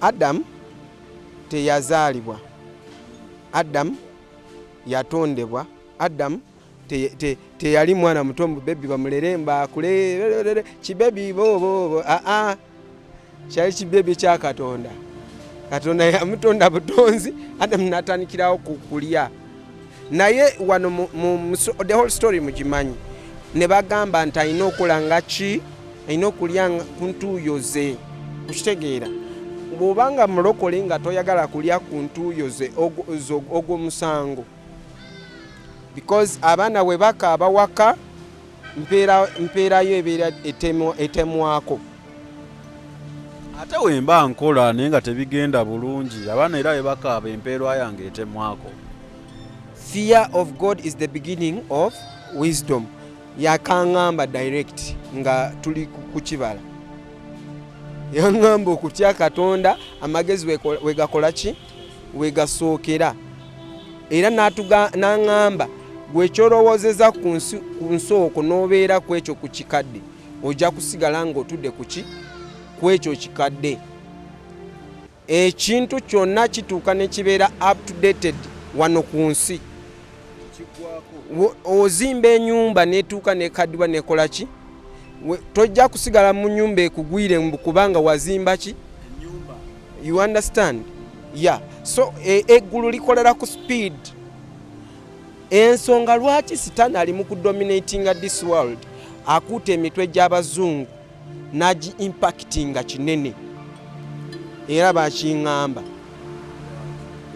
Adamu teyazaalibwa, Adamu yatondebwa. Adamu teyali mwana muto mbu baby bamulere mbakule kibaby bobobo. Aa, kyali kibaby kya Katonda. Katonda yamutonda butonzi, Adamu natandikirawo ku kulya. Naye wano the whole story mugimanyi, ne bagamba nti alina okola nga ki, alina okulya ku ntuuyo ze. Okitegeera? Bw'obanga mulokole nga toyagala kulya ku ntuuyo ze, ogwo musango, because abaana bwe bakaaba waka, mpeerayo ebeera etemwako. Ate wemba nkola naye nga tebigenda bulungi, abaana era bwe bakaaba, empeerwa yange etemwako. Fear of God is the beginning of wisdom. Yakaŋŋamba direct nga tuli ku kibala, yaŋŋamba okutya Katonda amagezi wegakola ki, wegasookera. Era n'aŋŋamba, gwe kyolowoozeza ku nsi okwo n'obeera ku ekyo ku kikadde, ojja kusigala ng'otudde ku ki, ku ekyo kikadde. Ekintu kyonna kituuka ne kibeera up to dated wano ku nsi. Ozimba enyumba netuuka nekaddibwa, nekola ki, tojja kusigala mu nyumba ekugwire kubanga wazimba ki. You understand? Yeah. So eggulu likolera ku speed. Ensonga lwaki Sitaani ali mu kudominatinga this world, akuuta emitwe gy'abazungu n'agi impactinga kinene. Era bakiŋŋamba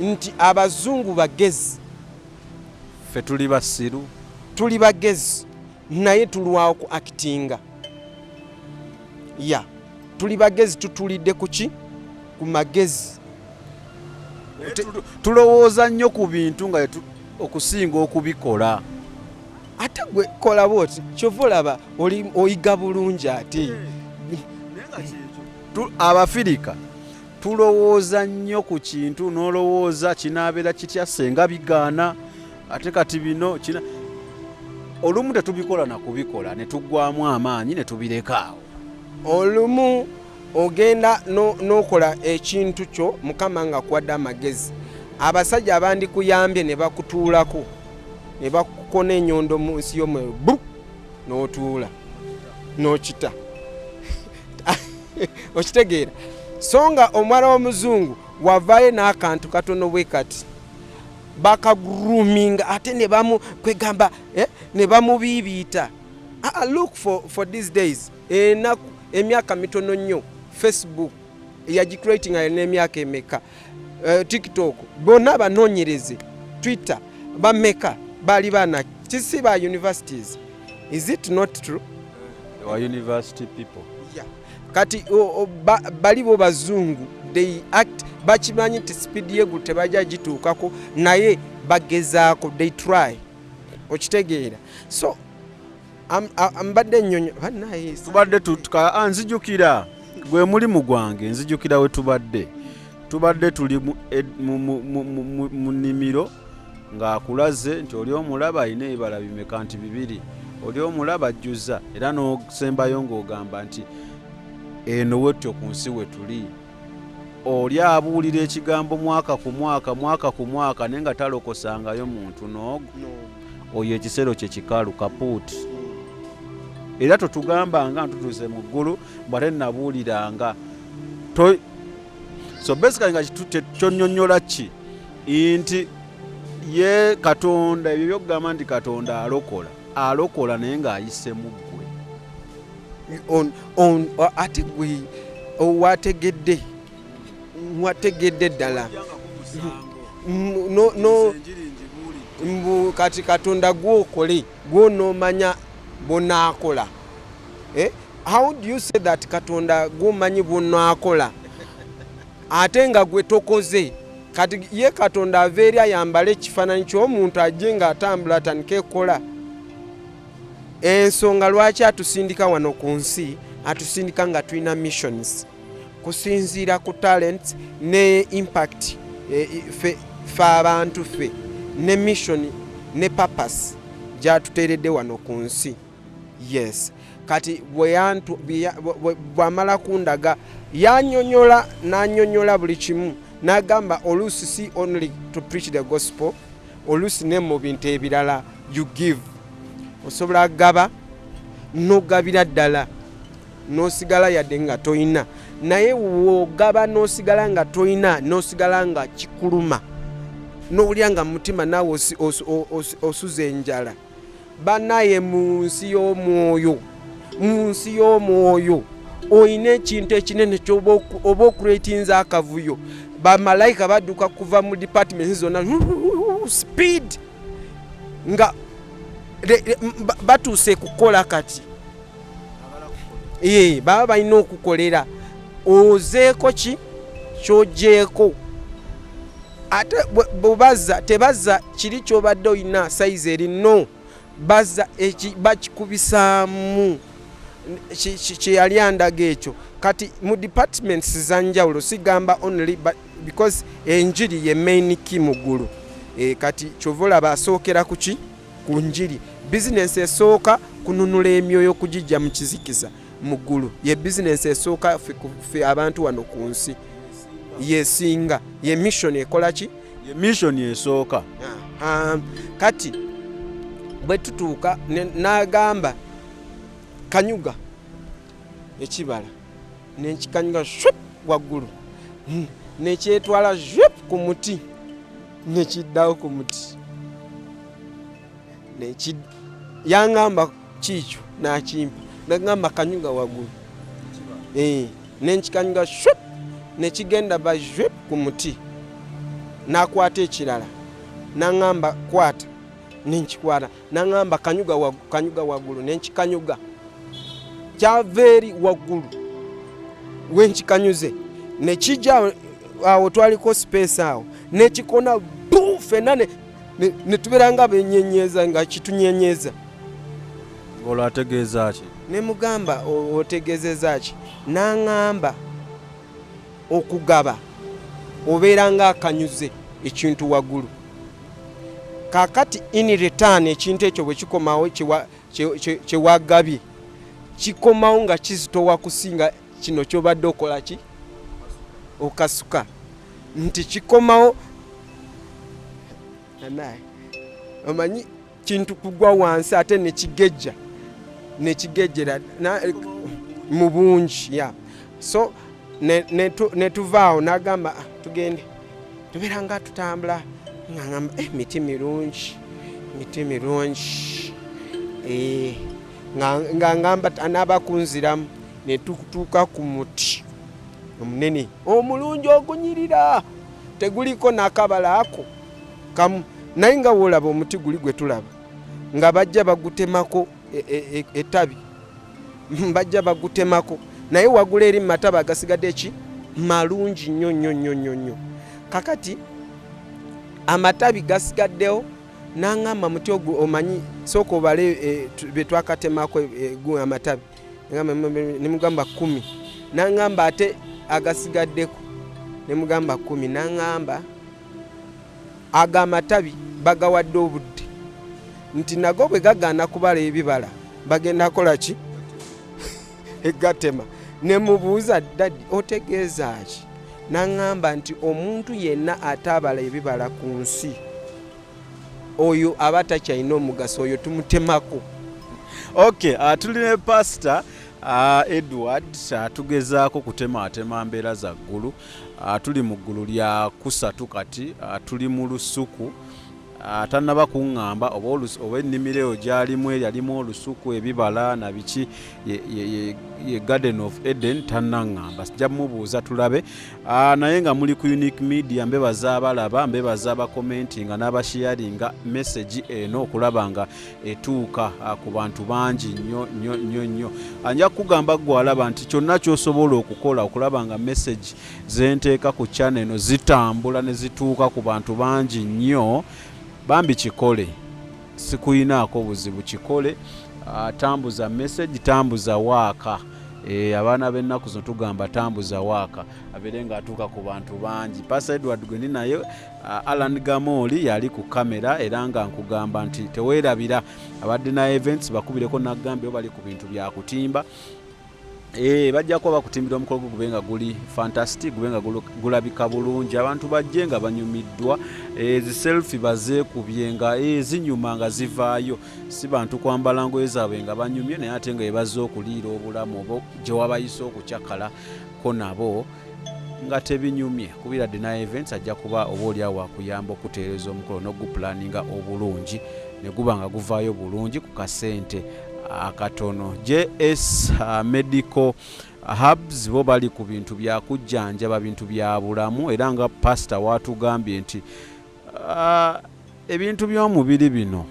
nti abazungu bagezi. Ffe tuli basiru. Tuli bagezi, naye tulwawo ku actinga ya tuli bagezi. Tutulidde ku ki? Ku magezi. Tulowooza nnyo ku bintu nga okusinga okubikola. Ate gwe kola bwoti, kyova olaba oyiga bulungi ate. Abafirika tulowooza nnyo ku kintu, n'olowooza kinaabeera kitya senga bigaana, ate kati bino kina olumu tetubikola na kubikola, ne tuggwamu amaanyi ne tubireka awo. Olumu ogenda n'okola ekintu kyo, Mukama nga kuwadde amagezi, abasajja abandikuyambye ne bakutuulako ne bakukona enyondo mu nsi y'omwoyo bu n'otuula n'okita. Okitegeera? So nga omwana w'omuzungu wavaayo n'akantu katono bwe kati, bakagroominga ate ne bamu kwegamba, ne bamubiibiita. Ah, look for these days, enaku emyaka mitono nnyo, Facebook yagicreatinga alina emyaka emeka? TikTok, bonna banoonyereze, Twitter, bameka baali baana kisi ba universities? Is it not true? Wa university people. Yeah. Kati bali bo bazungu, they act, bakimanyi nti speed yeggulu tebajja gituukako, naye bagezaako, they try. Okitegeera? So mbadde nnyonyo banaye. Tubadde nzijukira gwe mulimu gwange, nzijukira we tubadde tuli mu nnimiro ng'akulaze nti oli omulaba alina ebibala bimeka, nti bibiri, oli omulaba ajjuza, era n'osembayo ng'ogamba nti eno wetyo ku nsi we tuli. Oli abuulira ekigambo mwaka ku mwaka, mwaka ku mwaka, naye nga talokosangayo muntu n'ogu. Oyo ekisero kye kikalu kapuuti. Era totugambanga ntutuuse mu ggulu bwate nabuuliranga. So basically nga kyonnyonnyola ki nti ye Katonda, ebyo byokugamba nti Katonda alokola, alokola naye ng'ayise mu ggwe. Ate gwe wategedde, wategedde ddala. No, mbu kati Katonda gwokole gwonoomanya bwonaakola. Eh? How do you say that Katonda gwomanyi bwonaakola ate nga gwe tokoze? Kati ye Katonda ava eri ayambale ekifaananyi ky'omuntu, ajje ng'atambula atandike ekola. Ensonga lwaki atusindika wano ku nsi, atusindika nga tulina missions kusinziira ku talents ne impact, fe abantu ffe ne mission ne purpose gyatuteeredde wano ku nsi. Yes, kati bwamala kundaga, yanyonyola, nanyonyola buli kimu, nagamba oluusi si only to preach the gospel, oluusi ne mu bintu ebirala you give, osobola gaba nogabira ddala n'osigala yadde nga toyina, naye wogaba n'osigala nga toyina, n'osigala nga kikuluma, n'owulira nga mutima naawe osuza enjala. Banaye, mu nsi y'omwoyo, mu nsi y'omwoyo oyina ekintu ekinene kyoba oba okuretinza akavuyo. Bamalayika badduka kuva mu department zonna speed nga batuuse kukola. Kati ye baba balina okukolera ozeeko ki kyogyeko, ate bwebazza tebazza kiri kyobadde olina size eri, no bazza bakikubisaamu. Kyeyali andaga ekyo. Kati mu departments zanjawulo, sigamba only but because enjiri ye main key mu ggulu. Kati kyova olaba asookera ku ki? Ku njiri. Bizinensi esooka kununula emyoyo kugijja mu kizikiza mu ggulu, ye bizinensi esooka ffe abantu wano ku nsi, yesinga, ye mission ekola ki? Ye mission esooka. Kati bwe tutuuka n'agamba kanyuga ekibala, nekikanyuga shwip waggulu, nekyetwala shwip ku muti, nekiddawo ku muti. Yaŋŋamba kiikyo, nakimpa, nagamba kanyuga waggulu, nenkikanyuga shwip, nekigenda ba shwip ku muti. Nakwata ekirala, naŋŋamba kwata, nenkikwata, naŋŋamba kanyuga kanyuga waggulu, nenkikanyuga, kyava eri waggulu wenkikanyuze, nekijja awo twaliko space awo, nekikona bu fenna ne tubeera nga benyenyeza, nga kitunyenyeza. Olwo ategeeza ki? Ne mugamba, "Otegeezeza ki?" N'aŋŋamba okugaba obeera ng'akanyuze ekintu waggulu. Kaakati in return, ekintu ekyo bwe kikomawo kyewagabye, kikomawo nga kizitowa kusinga kino kyobadde okola ki okasuka, nti kikomawo naye omanyi kintu kugwa wansi ate nekigejja, nekigejjera mu bungi ya. So netuvaawo, n'agamba, "Ah, tugende." Tubeera nga tutambula, nga ngamba, eh, miti mirungi, miti mirungi. Eh, nga ngamba anaaba kunziramu. Netutuuka ku muti omunene omulungi ogunyirira, teguliko nakabala ako kamu, naye nga woolaba omuti guli gwe tulaba nga bajja bagutemako ettabi, bajja bagutemako, naye wagula eri mumataba agasigadde ki malungi nnyo nnyo nnyo nnyo nnyo. Kakati amatabi gasigaddewo, naŋŋamba, muti ogwo omanyi, sooka obale bye twakatemako amatabi. Nemugamba 10. Naŋŋamba ate agasigaddeko, nemugamba 10. Naŋŋamba ago amatabi bagawadde obudde nti nago bwe gagaana kubala ebibala, bagenda kola ki? Egatema. Nemubuuza, "Daddy, otegeeza ki?" Naŋŋamba nti omuntu yenna ataabala ebibala ku nsi, oyo aba takyalina omugaso, oyo tumutemako. Ok, tuli ne Pastor Edward, tugezaako kutemaatema mbeera za ggulu. Tuli mu ggulu lya kusatu kati, tuli mu lusuku. Tannaba kuŋŋamba oba ennimiro eyo gy'alimu yalimu olusuku, ebibala na biki, ye Garden of Eden, tannaŋŋamba. Sijja mubuuza, tulabe. Naye nga muli ku Unique Media, mbebaza abalaba, mbebaza abakomentinga n'abasharinga message eno okulaba nga etuuka ku bantu bangi nnyo nnyo nnyo nnyo. Nja kugamba ggwe alaba nti kyonna ky'osobola okukola okulaba nga message zenteeka ku channel eno zitambula ne zituuka ku bantu bangi nnyo, bambi kikole, sikuyinaako buzibu, kikole. Tambuza message, tambuza waaka. Abaana b'ennaku zino tugamba tambuza waaka abeere ng'atuuka ku bantu bangi. Pastor Edward gwendi naye, Alan Gamoli yali ku kamera, era nga nkugamba nti teweerabira abadde na events bakubireko nagambye bali ku bintu bya kutimba. Bajja kuba bakutimbira omukolo gwo gube nga guli fantastic, gube nga gulabika bulungi, abantu bajje nga banyumiddwa. Zi selfie bazeekubye nga zinyuma nga zivaayo, si bantu kwambala ngoye zaabwe nga banyumye, naye ate nga ebazze okuliira obulamu oba gye wabayise okucakala ko nabo nga tebinyumye. Kubira Deny Events, ajja kuba oba oli awo akuyamba okutereeza omukolo n'ogupulaninga obulungi ne guba nga guvaayo bulungi ku kasente akatono. JS Medical Hubs bo bali ku bintu bya kujjanjaba, bintu bya bulamu, era nga pasita watugambye nti ebintu by'omubiri bino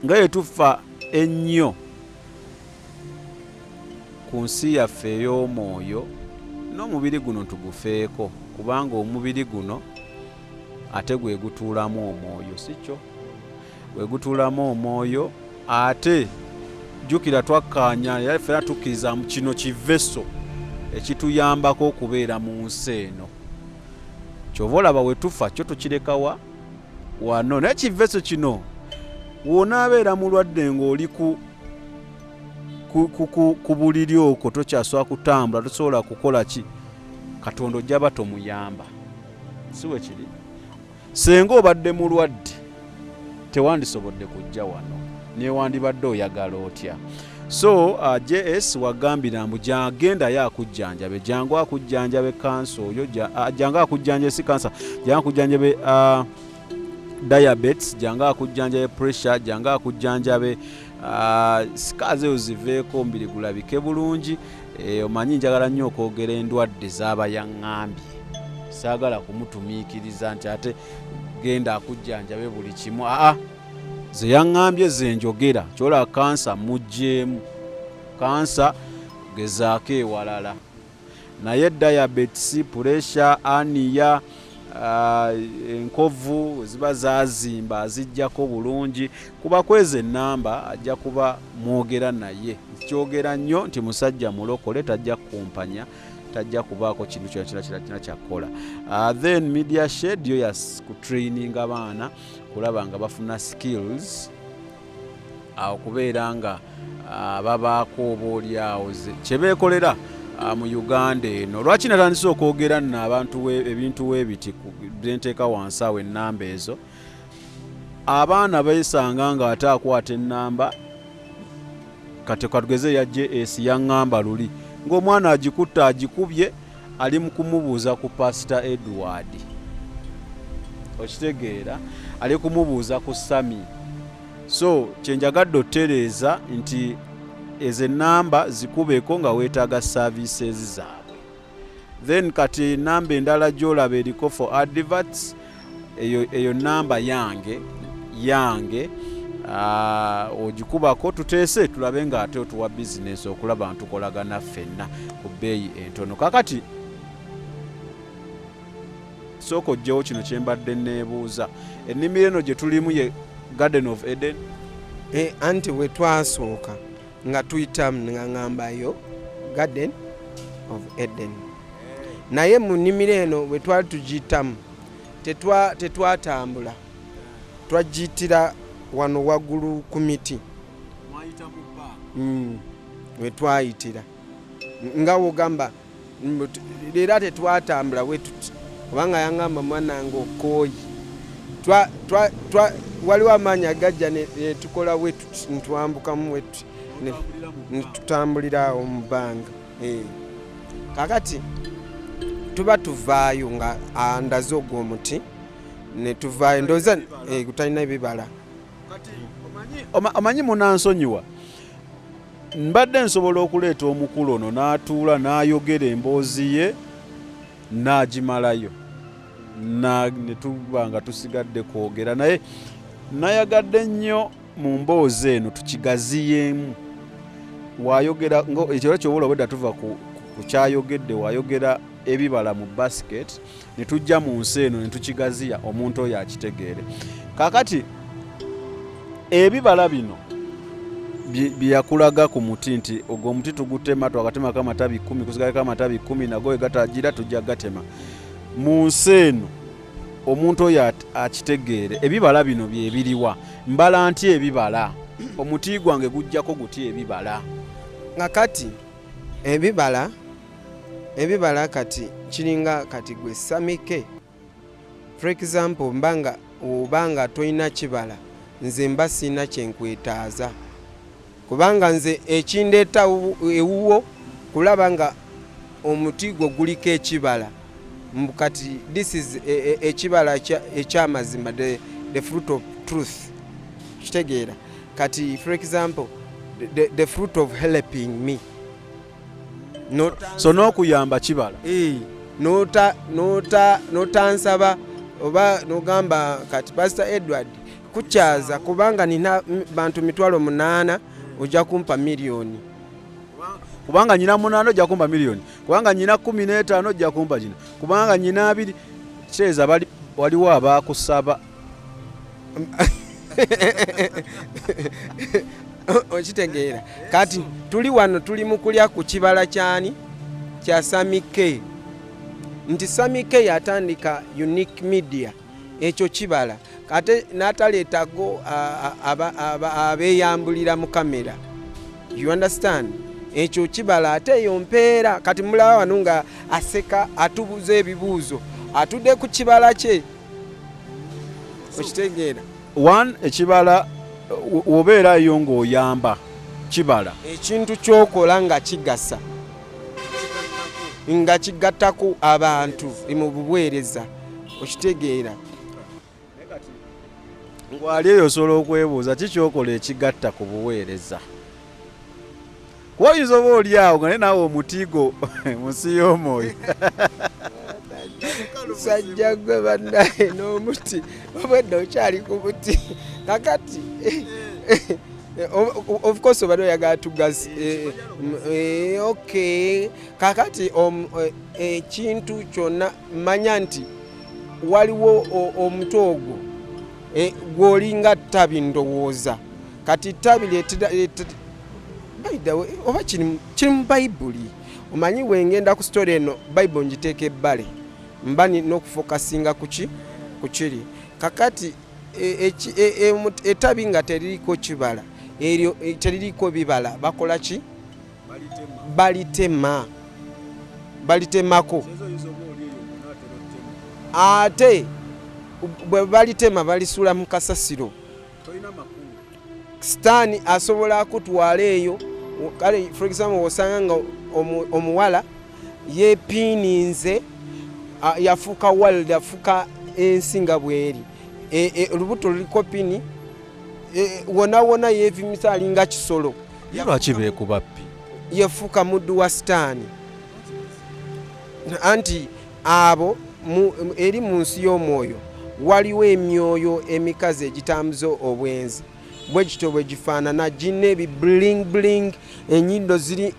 nga yetufa ennyo ku nsi yaffe ey'omwoyo, n'omubiri guno tugufeeko, kubanga omubiri guno ate gwe gutuulamu omwoyo, si kyo? Gwe gutuulamu omwoyo. Ate jjukira twakkaanya era ffena tukkiriza mu kino kiveso ekituyambako okubeera mu nsi eno. Kyova olaba we tufa kyo tukirekawa wano, naye kiveso kino wonaabeera mulwadde ng'oli ku buliri okwo, tokyasobola kutambula, tosobola kukola ki, Katonda ojja ba tomuyamba, si bwe kiri? Senga obadde mulwadde tewandisobodde kujja wano, newandibadde oyagala otya. So JS wagambira mbu jagendayo akujjanjabe, jangu akujjanjabe kansa oyo, jangu akujjanjabe, si kansa, jangu akujjanjabe diabetes, jangu akujjanjabe pressure, jangu akujjanjabe scars ezo ziveeko, omubiri gulabike bulungi. Omanyi njagala nnyo okwogera endwadde z'aba yaŋŋambye, saagala kumutumiikiriza nti ate genda akujjanjabe buli kimu. Aa, ze yaŋŋambye ze njogera. Kyola kansa muggyemu, kansa gezaako ewalala, naye diabetes, pressure, aniya, enkovu ziba zazimba azijjako bulungi. Kuba kweza enamba ajja kuba mwogera naye. Kyogera nnyo nti musajja mulokole, tajja kukumpanya, tajja kubaako kintu kyona kyona kyona kyona kyakkola. Then Media Shed yo ya kutraininga abaana kulaba nga bafuna skills, okubeera nga babaako oba oli awo kyebeekolera mu Uganda eno. Lwaki natandise okwogera nno abantu ebintu weebiti byenteeka wansi awo ennamba ezo? Abaana beesanga nga ate akwata ennamba, kati katugeze ya JS yaŋŋamba luli ng'omwana agikutta agikubye ali mu kumubuuza ku Pasita Edward, okitegeera, ali kumubuuza ku Sami. So kyenjagadde otereeza nti ezo ennamba zikubeko nga weetaaga services zaabwe. Then kati enamba endala gy'olaba eriko for adverts, eyo namba yange, ogikubako tuteese tulabe nga ate otuwa bizinesi okulaba ntukolagana ffenna ku bbeeyi entono. Kakati sooka ojjewo kino kyembadde neebuuza, ennimiro eno gye tulimu ye Garden of Eden? Anti bwe twasooka nga tuyitamu nga ŋŋambayo Garden of Eden, naye mu nnimiro eno bwe twali tugiyitamu tetwatambula, twagiyitira wano waggulu ku miti we twayitira, nga wogamba leero tetwatambula bwe tuti, kubanga yaŋŋamba mwana nga okooyi. Waliwo amaanyi agajja ne tukola bwe tuti, ntwambukamu bwe tuti ne tutambulira awo mu bbanga. Kakati tuba tuvaayo nga andaze ogwo omuti ne tuvaayo, ndowooza gutalina ebibala. Omanyi munansonyiwa, mbadde nsobola okuleeta omukulu ono n'atuula n'ayogera emboozi ye n'agimalayo ne tuba nga tusigadde kwogera, naye nayagadde nnyo mu mboozi eno tukigaziyeemu. Wayogera ekiro kyobola obwedda tuva ku kyayogedde, wayogera ebibala mu basket ne tujja mu nsi eno ne tukigaziya omuntu oyo akitegeere. Kaakati ebibala bino Bye yakulaga ku muti nti ogwo omuti tugutema, twakatemako amatabi 10, kusigaleko amatabi 10, nago we gatagira tujja gatema. Mu nsi eno omuntu oyo akitegeere ebibala bino byebiriwa, mbala nti ebibala, omuti gwange gujjako guti ebibala. Nga kati ebibala kati kiringa kati gwe Samike, for example, mbanga obanga tolina kibala, nze mba sirina kyenkwetaaza, kubanga nze ekindeeta ewuwo kulaba nga omuti gwo guliko ekibala. Mbu kati this is ekibala ekyamazima, the fruit of truth, kitegeera? Kati for example the fruit of helping me. So n'okuyamba kibala. Eh, notansaba oba nogamba kati Pastor Edward kukyaza kubanga nina bantu 800,000, ojja kumpa miliyoni. Kubanga nyina 8 ojja kumpa miliyoni, kubanga nyina 15 ojja kumpa kino, kubanga nyina 20. Kitegeeza bali waliwo abakusaba. Okitegeera? Kati tuli wano tuli mu kulya ku kibala kyani? Kya Samike. Nti Samike yatandika Unique Media, ekyo kibala. Ate n'ataleetago abeeyambulira mu kamera, you understand? Ekyo kibala. Ate eyo mpeera. Kati mulaba wano nga aseka, atubuza ebibuuzo, atudde ku kibala kye, okitegeera? One, ekibala wobeerayo ng'oyamba kibala. Ekintu kyokola nga kigasa, nga kigattako abantu mu buweereza, okitegeera? Ngwali eyo osobola okwebuuza kikyokola ekigatta ku buweereza, kuba oyinza oba oli awo nga naye naawe omutigo mu nsi y'omwoyo. Sajja gwe, bannaye, n'omuti obwedda okyali ku muti. Kakati of course obadde oyagala tugasi. Okay, kakati ekintu kyonna manya nti waliwo omuti ogwo gw'olinga ttabi. Ndowooza kati ttabi by the way, oba kiri mu Bayibuli. Omanyi wengenda ku story eno, Bayibuli ngiteeka ebbale, mba nina okufokasinga kuki kukiri kakati etabi nga teririko kibala, eryo teririko bibala, bakola ki? Balitema, balitemako. Ate bwe balitema balisuula mu kasasiro. Sitaani asobola akutwala eyo. Kale for example osanga nga omuwala yepiininze, yafuuka world, afuuka ensi nga bweri. Olubuto luliko pini, wona wona yevimisa, alinga kisolo. Ye lwaki beekuba ppi? Yefuuka muddu wa sitaani. Anti abo eri mu nsi y'omwoyo waliwo emyoyo emikazi egitambuza obwenzi bwe gityo bwe gifaanana, gina ebi bling bling, enyindo ziri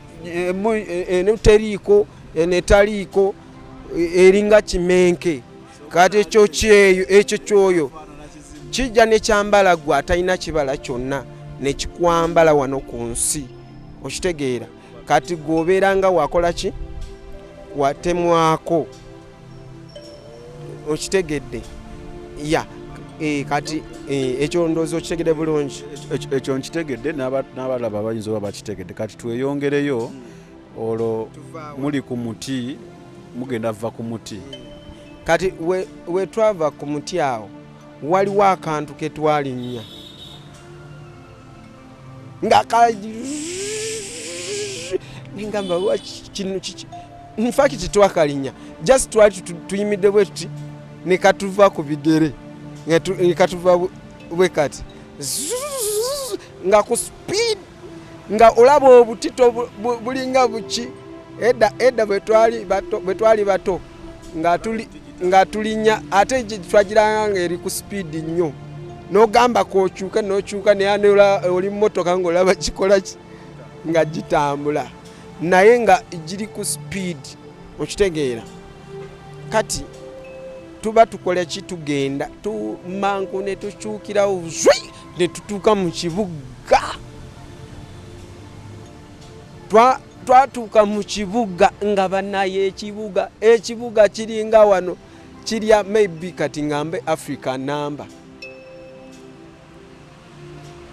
eno teriiko, eno etaliiko, eringa kimenke. Kati ekyo kyeyo, ekyo kyoyo kijja nekyambala gwe atalina kibala kyonna nekikwambala wano ku nsi, okitegeera? Kati gweobeera nga wakola ki? Watemwako, okitegedde? Ya, kati ekyo ndowooza okitegedde bulungi. Ekyo nkitegedde, n'abalaba bayinza oba bakitegedde. Kati tweyongereyo, olwo muli ku muti, mugenda va ku muti. Kati we twava ku muti awo waliwo akantu ke twalinnya nga ka nengamba kino kiki? In fact twakalinnya, just twali tuyimidde bwe tuti ne katuva ku bigere, ne katuva bwe kati nga ku speed, nga olaba obutito bulinga buki. Edda edda bwe twali bato nga tulinnya, ate twagiranga nga eri ku speed nnyo, n'ogamba kokyuka n'okyuka, naye oli mmotoka ng'olaba kikola ki nga gitambula, naye nga giri ku speed, okitegeera? Kati tuba tukola ki? Tugenda tumanku ne tukyukirawo zwi ne tutuuka mu kibuga. Twatuuka mu kibuga nga banaye ekibuga, ekibuga kiringa wano kirya maybe kati ngambe Africa namba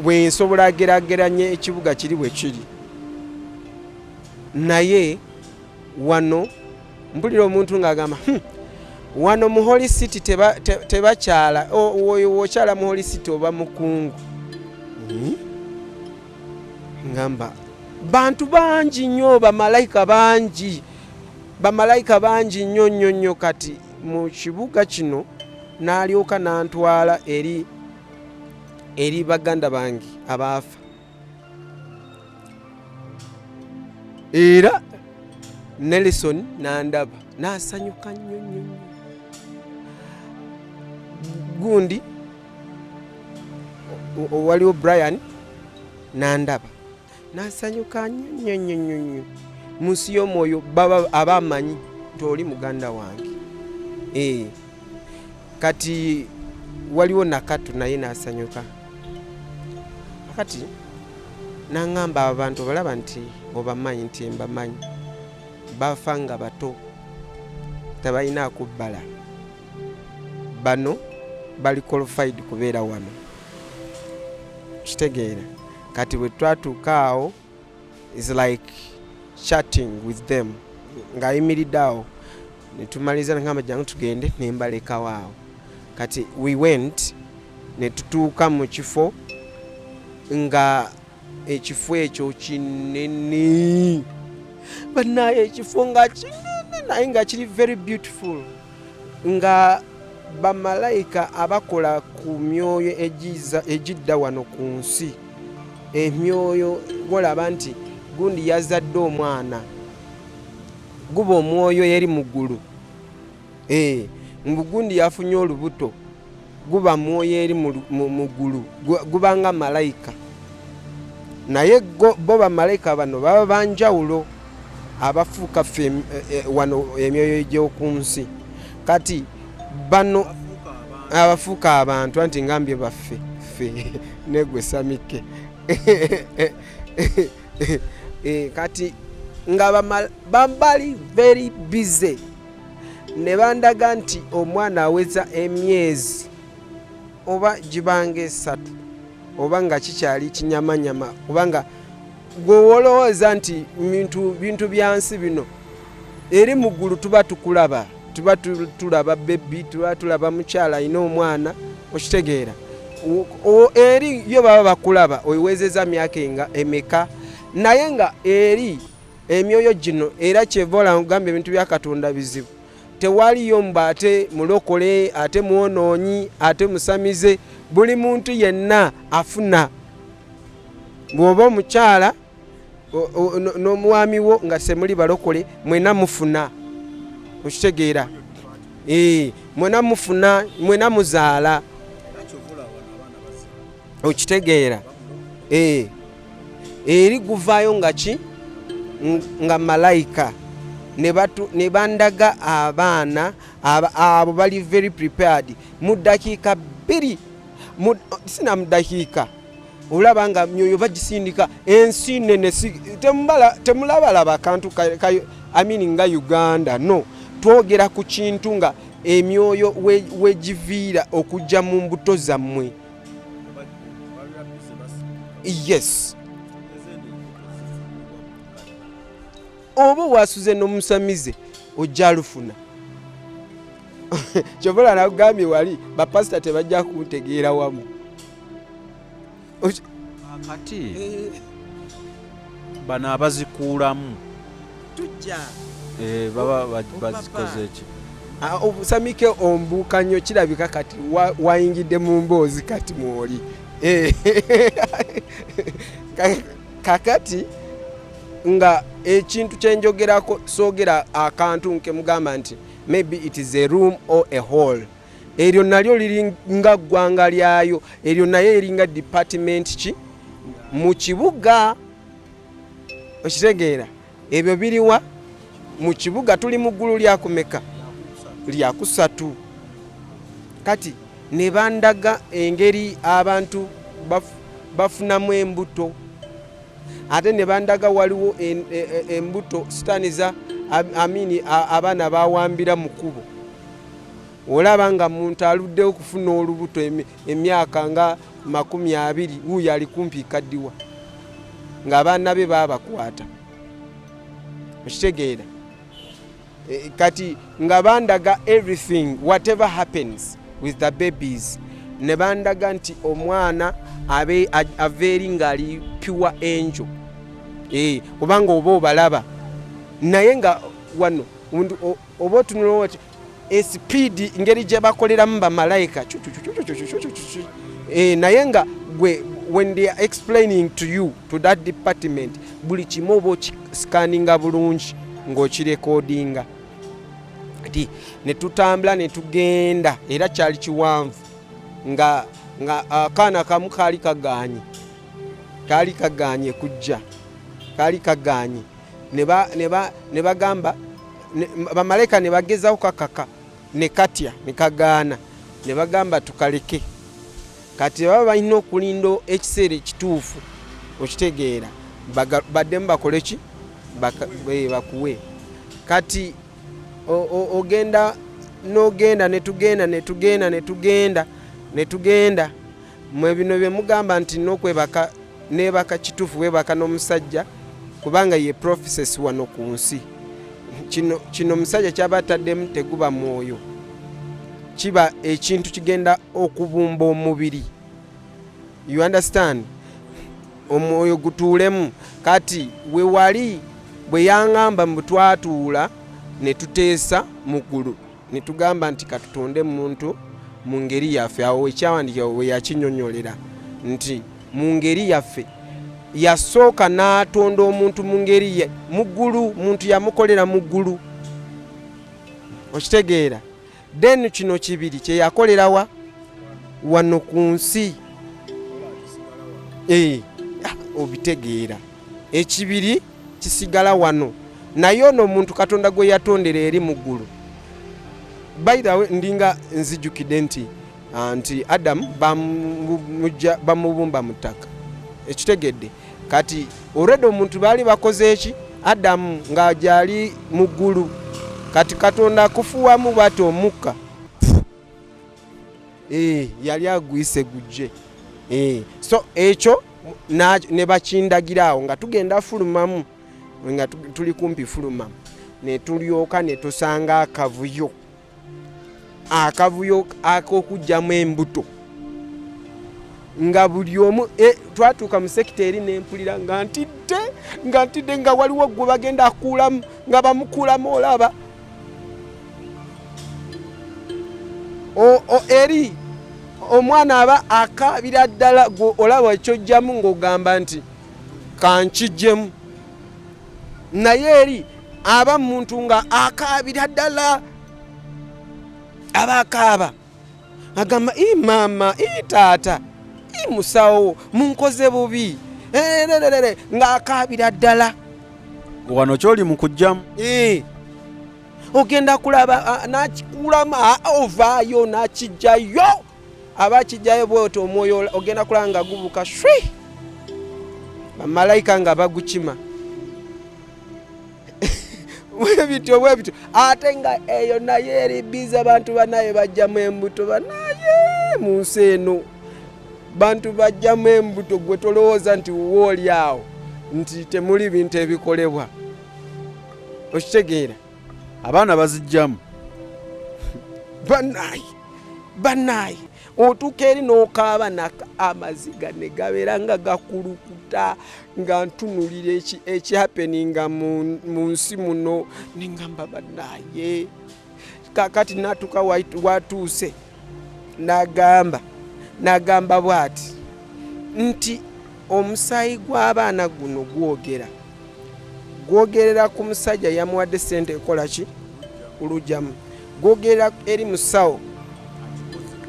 bwe nsobola gerageranya ekibuga kiri bwe kiri, naye wano mpulira omuntu ng'agamba, wano mu Holy City tebakyala, wokyala mu Holy City oba mukungu. Ngamba bantu bangi nnyo, bamalayika bangi, bamalayika bangi nnyo nnyo nnyo. Kati mu kibuga kino n'alyoka n'antwala eri baganda bange abaafa, era Nelson n'andaba n'asanyuka nnyo nnyo nnyo. Gundi waliwo Brian n'andaba n'asanyuka nnyo nnyo nnyo nnyo. Mu nsi y'omwoyo baba abamanyi nti oli muganda wange. Kati waliwo Nakato naye n'asanyuka. Kati n'aŋŋamba, abantu balaba nti obamanyi, nti mbamanyi, bafa nga bato, tebalina akubbala, bano bali qualified kubeera wano, kitegeera. Kati bwe twatuuka awo is like chatting with them ng'ayimiridde awo, netumaliza, ngamba jangu tugende, nembalekawo awo. Kati we went ne tutuuka mu kifo nga ekifo ekyo kinene bannaye, ekifo nga kinene naye nga kiri very beautiful, nga bamalayika abakola ku myoyo egidda wano ku nsi, emyoyo golaba nti gundi yazadde omwana, guba omwoyo eri mu ggulu. Mbu gundi yafunye olubuto, guba mwoyo eri mu ggulu, gubanga malayika, naye bo bamalayika bano baba banjawulo abafuuka ffe wano emyoyo gy'oku nsi. Kati bano abafuuka abantu, anti ngambye baffe ffe negwe Samike. Kati nga bambali very busy, ne bandaga nti omwana aweza emyezi oba gibanga 3 oba nga kikyali kinyamanyama, kubanga gwe wolowooza nti bintu bya nsi bino, eri mu ggulu tuba tukulaba, tuba tulaba baby, tuba tulaba mukyala alina omwana, okitegeera. Eri yo baba bakulaba oiwezeza myaka emeka, naye nga eri emyoyo gino era kyeva olagamba ebintu bya Katonda bizibu. Tewaliyo mbu ate mulokole, ate mwonoonyi, ate musamize, buli muntu yenna afuna. Bw'oba omukyala n'omwami wo nga semuli balokole, mwena mufuna, okitegeera. Mwena mufuna, mwena muzaala, okitegeera. Eri guvaayo nga ki nga malayika ne bandaga abaana abo bali very prepared mu ddakiika 2, sina mu ddakiika, olaba nga myoyo bagisindika ensi nene, temulabalaba akantu I mean nga Uganda no twogera ku kintu nga emyoyo wegiviira okujja mu mbuto zammwe. Yes, oba wasuze n'omusamize ojja lufuna. Kyovola nakugambye wali bapasita tebajja kuntegeera wamu. Kati bano abazikuulamu tujja baba bazikoze ki? Obusamike ombuuka nnyo, kirabika kati wayingidde mu mboozi kati mwoli. Kakati nga ekintu kyenjogerako soogera akantu nkemugamba nti maybe it is a room or a hall, eryo nalyo liri nga ggwanga lyayo, eryo naye eringa department ki mu kibuga, okitegeera. Ebyo biriwa mu kibuga, tuli mu ggulu lyakumeka? Lyakusatu. Kati ne bandaga engeri abantu bafunamu embuto. Ate ne bandaga waliwo embuto sitaani za amini abaana bawambira mu kkubo. Olaba nga muntu aluddewo okufuna olubuto emyaka nga 20, wuuyo ali kumpi kaddiwa ng'abaana be baabakwata. Okitegeera? Kati nga bandaga everything, whatever happens with the babies, ne bandaga nti omwana ava eri ng'ali pure angel, kubanga oba obalaba naye nga wano oba otunula oti espeed ngeri gye bakoleramu bamalayika, naye nga gwe when they are explaining to you to that department, buli kimu oba okiscanninga bulungi ng'okirecordinga. Ti ne tutambula ne tugenda, era kyali kiwanvu nga akaana kamu kaali kagaanye kujja, kaali kagaanye, ne bagamba bamalayika ne bagezaho kakaka ne katya ne kagaana, ne bagamba tukaleke. Kati baba balina okulinda ekiseera ekituufu, okitegeera, baddemu bakole ki? Bakuwe. Kati ogenda n'ogenda, ne tugenda, ne tugenda, ne tugenda, ne tugenda. Mwe bino bye mugamba nti n'okwebaka neebaka, kituufu, weebaka n'omusajja kubanga ye prophecy wano ku nsi. Kino omusajja kyaba ataddemu teguba mwoyo, kiba ekintu kigenda okubumba omubiri, you understand? Omwoyo gutuulemu. Kati we wali bwe yaŋŋamba mbu twatuula ne tuteesa mu ggulu ne tugamba nti katutonde muntu mu ngeri yaffe. Awo ekyawandiikibwa we yakinyonyolera nti mu ngeri yaffe yasooka n'atonda omuntu mu ngeri ye mu ggulu, muntu yamukolera mu ggulu, okitegeera? Then kino kibiri kyeyakolerawa wano ku nsi. Obitegeera, ekibiri kisigala wano, naye ono omuntu Katonda gwe yatondera eri mu ggulu. By the way, ndinga nzijukidde nti Adamu bamubumba mu ttaka, ekitegedde? Kati olwedde omuntu baali bakoze eki? Adamu nga gyali mu ggulu, kati Katonda akufuwamu bwati omukka. Yali agwise gujje. So ekyo ne bakindagira awo nga tugenda fulumamu, nga tuli kumpi fulumamu, ne tulyoka ne tusanga akavuyo ak'okugyamu embuto, nga buli omu twatuuka mu sector eri nempulira nga ntidde nga waliwo gwe bagenda akuulamu, nga bamukuulamu. Olaba eri omwana aba akaabira ddala, gwe olaba ekyojjamu ng'ogamba nti kankijjemu, naye eri aba muntu nga akaabira ddala, aba akaaba agamba, "I maama, i taata, i musawo, munkoze bubi." Ererere, ng'akaabira ddala. Wano kyoli mu kujjamu. Ogenda kulaba n'akikuulamu, ovaayo n'akijjayo, aba akijjayo bwoti omwoyo ogenda kulaba nga gubuka shwi, bamalayika nga bagukima bwebityo bwebityo. Ate nga eyo naye eri biza, abantu banaye bajjamu embuto, banaye mu nsi eno bantu bajjamu embuto. Gwe tolowooza nti wooli awo nti temuli bintu ebikolebwa, okitegeera? Abaana bazijjamu. Banaye, banaye, otuuka eri n'okaaba naka amaziga ne gabeera nga gakulukuta, nga ntunulira ekihappeninga mu nsi muno, neŋŋamba banaye. Kakati natuuka watuuse n'agamba bw'ati nti omusaayi gw'abaana guno gwogera, gwogerera ku musajja yamuwadde sente ekola ki kulugyamu, gwogera eri musawo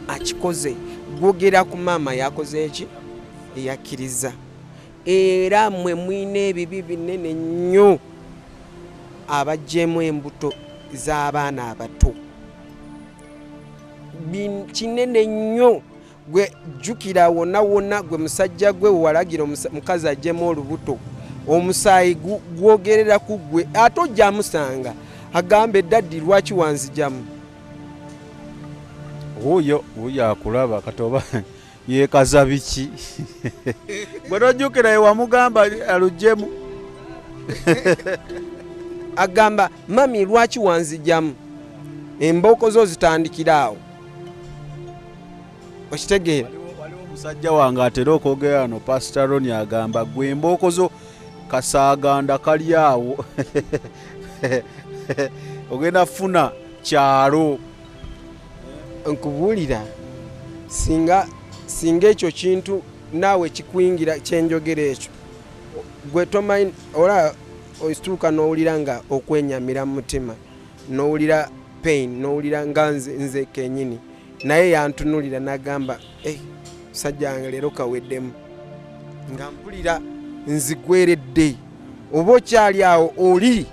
akikoze, gwogera ku maama yakoze eki eyakkiriza. Era mmwe mwina ebibi binene nnyo abaggyemu embuto z'abaana abato. Kinene nnyo. Gwe jjukira wonna wonna gwe musajja gwe wewalagira mukazi aggyemu olubuto. Omusaayi gwogerera ku ggwe, ate ojja amusanga agambe, "Daddy, lwaki wanzijamu?" Wuuyo, wuuyo akulaba kati, oba yeekaza biki? Gwe tojjukira ewamugamba aluggyemu? Agamba, "Mummy, lwaki wanzijamu?" Embooko zo zitandikira awo, okitegeera? Waliwo omusajja wange atera okwogera wano, Pastor Roni, agamba, "Gwe embooko zo kasaaganda kali awo, ogenda funa kyalo." Nkubuulira, singa ekyo kintu naawe kikuyingira, kyenjogera ekyo, gwe tomanyi, ola osituuka n'owulira nga okwenyamira mu mutima, n'owulira pain, n'owulira nga nze kenyini. Naye yantunulira n'agamba, "Eh, musajja wange, leero kaweddemu, nga mpulira nzigweredde." Oba okyali awo oli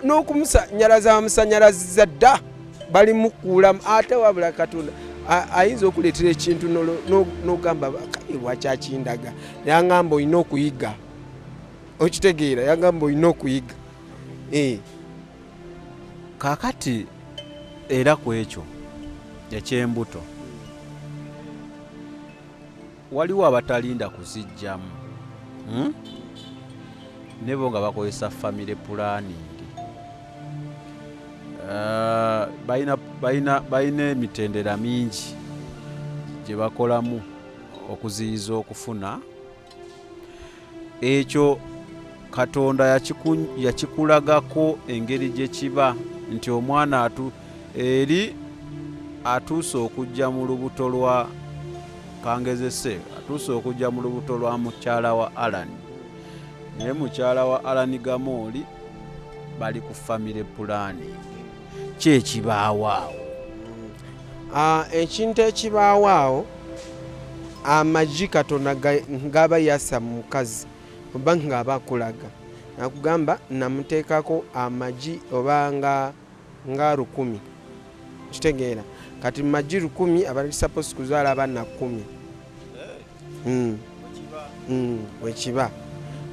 n'okumusanyalaza, bamusanyalaziza dda, bali mukuulamu. Ate wabula Katonda ayinza okuleetera ekintu n'ogamba, "Kale lwaki akindaga?" Yangamba, "Olina okuyiga." Okitegeera? Yagamba, "Olina okuyiga." Eh. Kaakati era ku ekyo ekyembuto, waliwo abatalinda kuzijjamu, Nebo nga bakozesa family planning. Balina emitendera mingi gye bakolamu okuziyiza okufuna ekyo. Katonda yakikulagako engeri gye kiba nti omwana eri atuuse okujja mu lubuto lwa kangezese, atuuse okujja mu lubuto lwa mukyala wa Alan, naye mukyala wa Alan Gamooli bali ku family planning. Ki ekibaawo awo? Ekintu ekibaawo awo, amagi Katonda gaba yassa mu mukazi, oba ng'aba akulaga, nakugamba namuteekako amagi oba nga 1000, kitegeera? Kati magi 1000 abali supposed kuzaala abaana 10. Wekiba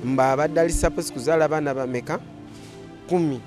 mba abadde ali supposed kuzaala abaana bameka? 10.